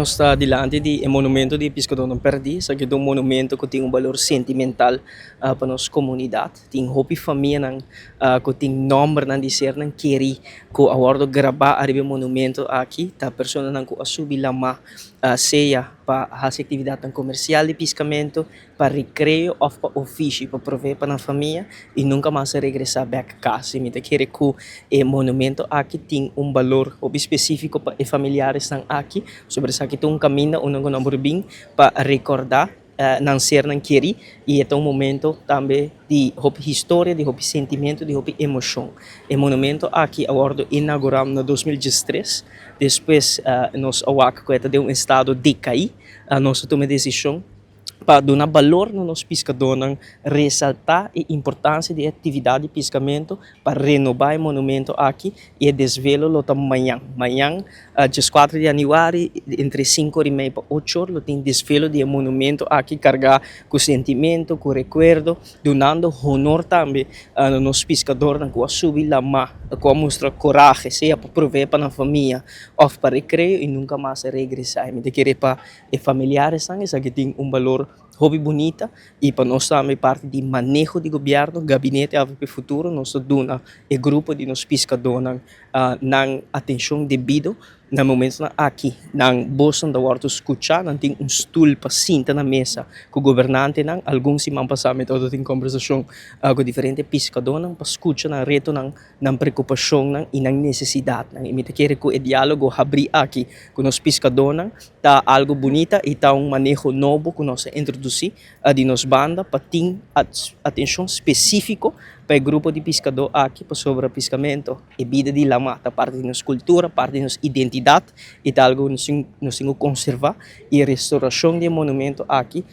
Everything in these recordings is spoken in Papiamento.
Nos ta dilanti di e monumento di Piskadónan Pèrdí. Esaki ta un monumento ku tin un balor sentimental pa nos komunidat. Tin hopi famianan ku tin nòmbernan di sernan kerí ku a wòrdu grabá ariba e monumento aki. Ta personanan ku a subi lamá sea pa hasi aktividatnan komersial di piskamentu, pa rekreo òf pa ofishi pa provee pa nan famia i nunka mas a regresá bèk kas. I mi ta kere ku e monumento aki tin un balor hopi spesífiko pa e familiaresnan aki, pasobra esaki ta un kaminda unda ku nan por bin pa rekordá nan sernan kerí i e ta un momento tambe di hopi historia, di hopi sentimentu, di hopi emoshon. E monumento aki a wòrdu inaugurá na 2013, despues nos a wak ku e ta den un estado dekaí, nos a tuma e desishon pa duna balor na nos piskadónan, resaltá e importansia di e aktividat di piskamentu pa renobá e monumento aki i e desvelo lo ta mañan. Mañan 14 di yanüari entre 5:30 pa 8 or lo tin desvelo di e monumento aki kargá ku sentimentu, ku rekuerdo, dunando honor tambe na nos piskadornan ku a subi lamá, ku a mustra korahe sea pa provee pa nan famia òf pa rekreo i nunka mas a regresá. I mi ta kere pa e familiaresnan esaki tin un balor hopi bunita i pa nos tambe parti di maneho di gobièrnu, Gabinete AVP Futuro, nos ta duna e grupo di nos piskadónan nan atenshon debido. Na momentonan aki nan bosnan ta wòrdu skuchá, nan tin un stul pa sinta na mesa ku gobernantenan. Algun siman pasá mi tabata tin kombersashon ku diferente piskadónan pa skucha nan retonan, nan preokupashonnan i nan nesesidatnan. I mi ta kere ku e diálogo habrí aki ku nos piskadónan ta algu bunita i ta un maneho nobo ku nos a introdusí di nos banda pa tin atenshon spesífiko pa e grupo di piskadó aki pasobra piskamentu, e bida di lamá ta parti di nos kultura, parti di nos identidat i ta algu ku nos tin ku konservá i e restorashon di e monumento aki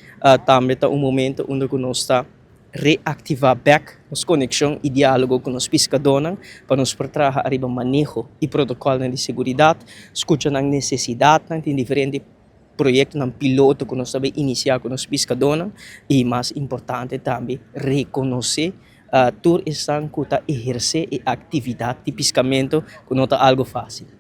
tambe ta un momento unda ku nos ta reaktivá bèk nos konekshon i diálogo ku nos piskadónan pa nos por traha ariba maneho i protokòlnan di seguridat, skucha nan nesesidatnan, tin diferente proyektonan piloto ku nos ta bai inisiá ku nos piskadónan i mas importante tambe rekonosé tur esnan ku ta ehersé e aktividat di piskamentu ku no ta algu fásil.